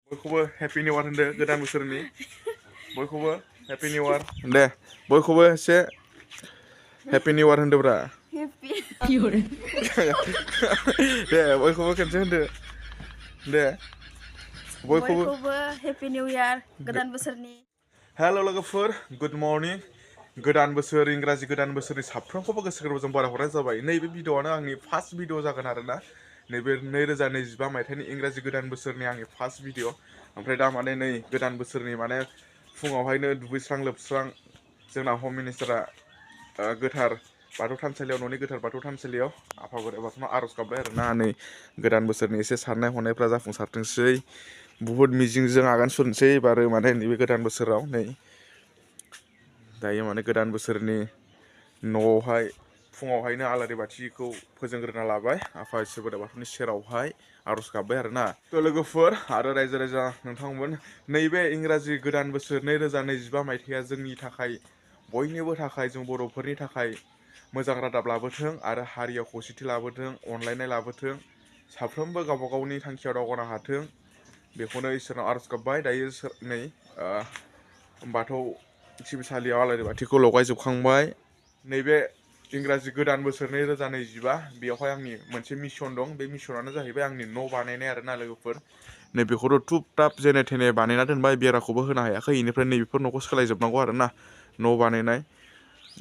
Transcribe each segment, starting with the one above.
बयखौबो happy new year होनदो गोदान बोसोरनि बयखौबो हेपि निउ इयार दे बयखौबो एसे हेपि निउ इयार होनदोब्रा दे बयखौबो खेनसे होनदो दे बयखौबो हेपि निउ इयार गोदान बोसोरनि हेल' लोगोफोर गुड मर्निं गोदान बोसोर इंराजि गोदान बोसोरनि साफ्रोमखौबो गोसो गोरबोजों बारहरनाय जाबाय नैबे भिडिअ'आनो आंनि फार्स्ट भिडिअ जागोन आरोना नैबे 2025 मायथाइनि इंराजि गोदान बोसोरनि आंनि फार्स्ट भिडिअ ओमफ्राय दा माने नै गोदान बोसोरनि माने फुङावहायनो दुगैस्रां लोबस्रां जोंना हम मिनिस्टारा गोथार बाथौ थानसालियाव न'नि गोथार बाथौ थानसालियाव आफा बोराइ बाथौनाव आर'ज गाबबाय आरोना नै गोदान बोसोरनि एसे साननाय हनायफ्रा जाफुंसारथोंसै बुहुद मिजिंजों आगान सुरनोसै एबार माने नैबे गोदान बोसोराव नै दायो माने गोदान बोसोरनि न'आवहाय फुङावहायनो आलारि बाथिखौ फोजोंग्रोना लाबाय आफा इसोर बोराइ बाथौनि सेरावहाय आर'ज गाबबाय आरोना लोगोफोर आरो रायजो राजा नोंथांमोन नैबे इंराजि गोदान बोसोर 2025 मायथाइया जोंनि थाखाय बयनिबो थाखाय जों बर'फोरनि थाखाय मोजां रादाब लाबोथों आरो हारियाव खौसेथि लाबोथों अनलायनाय लाबोथों साफ्रोमबो गावबा गावनि थांखियाव दावगानो हाथों बेखौनो इसोरनाव आर'ज गाबबाय दायो नै बाथौ सिबिसालियाव आलारि बाथिखौ लगायजोबखांबाय नैबे इंराजि गोदान बोसोर 2025 बेयावहाय आंनि मोनसे मिशन दं बे मिशनानो जाहैबाय आंनि न' बानायनाय आरोना लोगोफोर नैबेखौथ' थुब थाब जेने थेने बानायना दोनबाय बेराखौबो होनो हायाखै बेनिफ्राय नैबेफोर न'खौ सोलायजोबनांगौ आरोना न' बानायनाय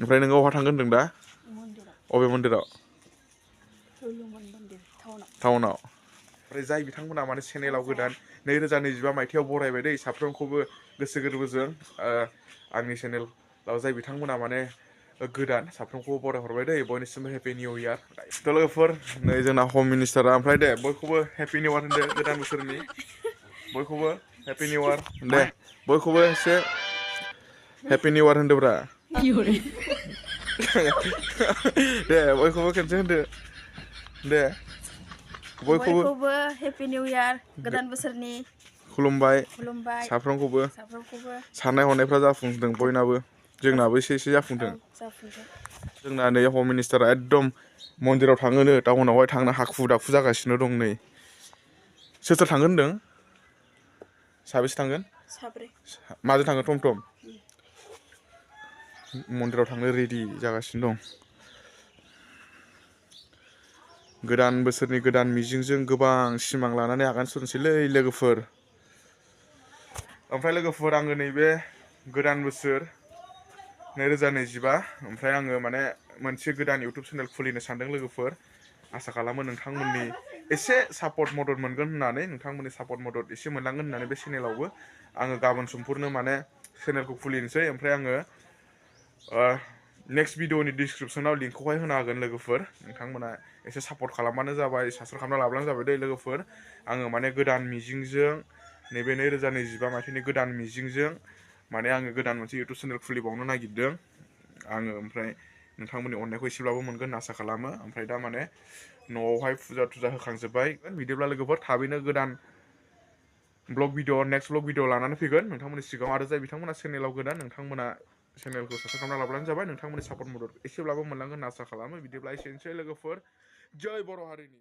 ओमफ्राय नोङो बहा थांगोन होनदों दा अबे मन्दिराव टाउनाव ओमफ्राय जाय बिथांमोना माने चेनेलाव गोदान 2025 मायथाइयाव बरायबाय दै साफ्रोमखौबो गोसो गोरबोजों आंनि चेनेलाव जाय बिथांमोना माने गोदान साफ्रोमखौबो बरायहरबाय दै बयनिसिमबो हेपि निउ इयार थ' लोगोफोर नै जोंना हम मिनिस्टारा ओमफ्राय दे बयखौबो हेपि निउ इयार होनदो गोदान बोसोरनि बयखौबो हेपि निउ इयार दे बयखौबो एसे हेपि निउ इयार होनदोब्रा दे बयखौबो खेनसे होनदो दे बयखौबो हेपि निउ इयार गोदान बोसोरनि खुलुमबाय खुलुमबाय साफ्रोमखौबो साननाय हनायफ्रा जाफुंदों बयनाबो जोंनाबो एसे एसे जाफुंदों जोंना नै हम मिनिस्टारा एकदम मन्दिराव थाङोनो टाउनावहाय थांनो हाखु दाखु जागासिनो दं नै सोर सोर थांगोन होनदों साबेसे थांगोन साब्रै माजों थांगोन टम टम मन्दिराव थांनो रेडि जागासिनो दं गोदान बोसोरनि गोदान मिजिंजों गोबां सिमां लानानै आगान सुरनोसैलै लोगोफोर ओमफ्राय लोगोफोर आङो नैबे गोदान बोसोर 2025 ओमफ्राय आङो माने मोनसे गोदान इउटुब चेनेल खुलिनो सानदों लोगोफोर आसा खालामो नोंथांमोननि एसे सापर्ट मदद मोनगोन होननानै नोंथांमोननि सापर्ट मदद एसे मोनलांगोन होननानै बे चेनेलावबो आङो गाबोन समफोरनो माने चेनेलखौ खुलिनोसै ओमफ्राय आङो नेक्स्ट भिडिअनि डिसक्रिपसनाव लिंकखौहाय होना होगोन लोगोफोर नोंथांमोना एसे सापर्ट खालामबानो जाबाय साबस्क्राइब खालामना लाब्लानो जाबाय दै लोगोफोर आङो माने गोदान मिजिंजों नैबे 2025 मायथाइनि गोदान मिजिंजों माने आङो गोदान मोनसे इउटुब चेनेल खुलिबावनो नागिरदों आङो ओमफ्राय नोंथांमोननि अननायखौ एसेब्लाबो मोनगोन होनना आसा खालामो ओमफ्राय दा माने न'आवहाय फुजा थुजा होखांजोब्बाय बिदिब्ला लोगोफोर थाबैनो गोदान blog video next blog video लानानै फैगोन नोंथांमोननि सिगाङाव आरो जाय बिथांमोना चेनेलाव गोदान नोंथांमोना चेनेलखौ साबस्क्राइब खालामना लाब्लानो जाबाय नोंथांमोननि सापर्ट मदद एसेब्लाबो मोनलांगोन होनना आसा खालामो बिदिब्ला एसेनोसै लोगोफोर जय बर' हारिनि